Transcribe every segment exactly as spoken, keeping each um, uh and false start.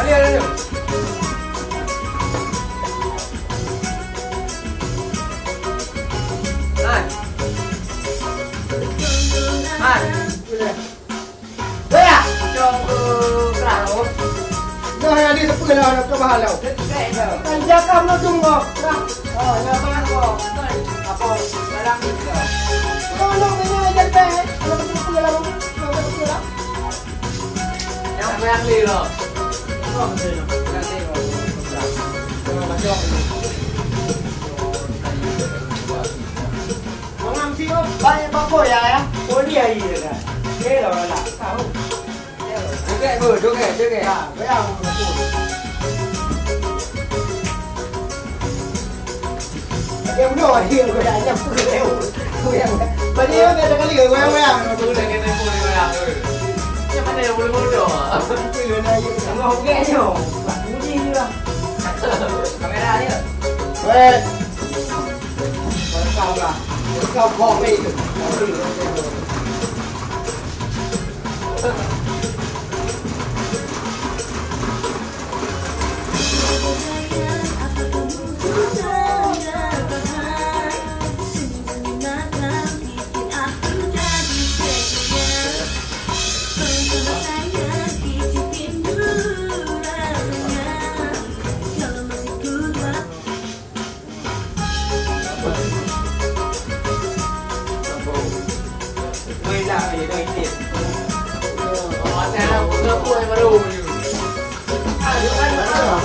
Ayo, ayo. Hai. Hai. Udah. Udah. Jom ke kelas, oh. Dah, ya, dia tepi lah, nak ke bahal tau. Dekat dah. Kan jaga menuju kau. Nah. Oh, ya, bang. Apa? Dalam ni. Kalau nak kena ajar, bang. Kalau betul-betul dalam, kalau betul lah. Nyang goyang lé lom. Goyang lé lom. Goyang lé lom. Orang sini banyak bakul ya, ya. Boleh air dia kan. Dia lah, lah. Tahu. Joget, Bu, joget, joget. Ha, goyang. Dia bunuh dia, goyang, goyang. Goyang. Bagi dia, dia kali, goyang, goyang. Aku dah kena pun goyang, oi. Macam mana yang boleh bodoh? Itu yang nak, ya. Tengah joget je. Bunyi je lah. Kamera dia. Weh. Kau lah. Kau kok ni.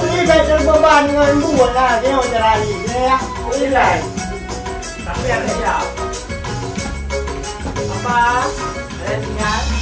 Ini baik terbeban dengan buat lah, dia orang cari. Dia, dia. Tapi ada siap. Apa? Ada siap?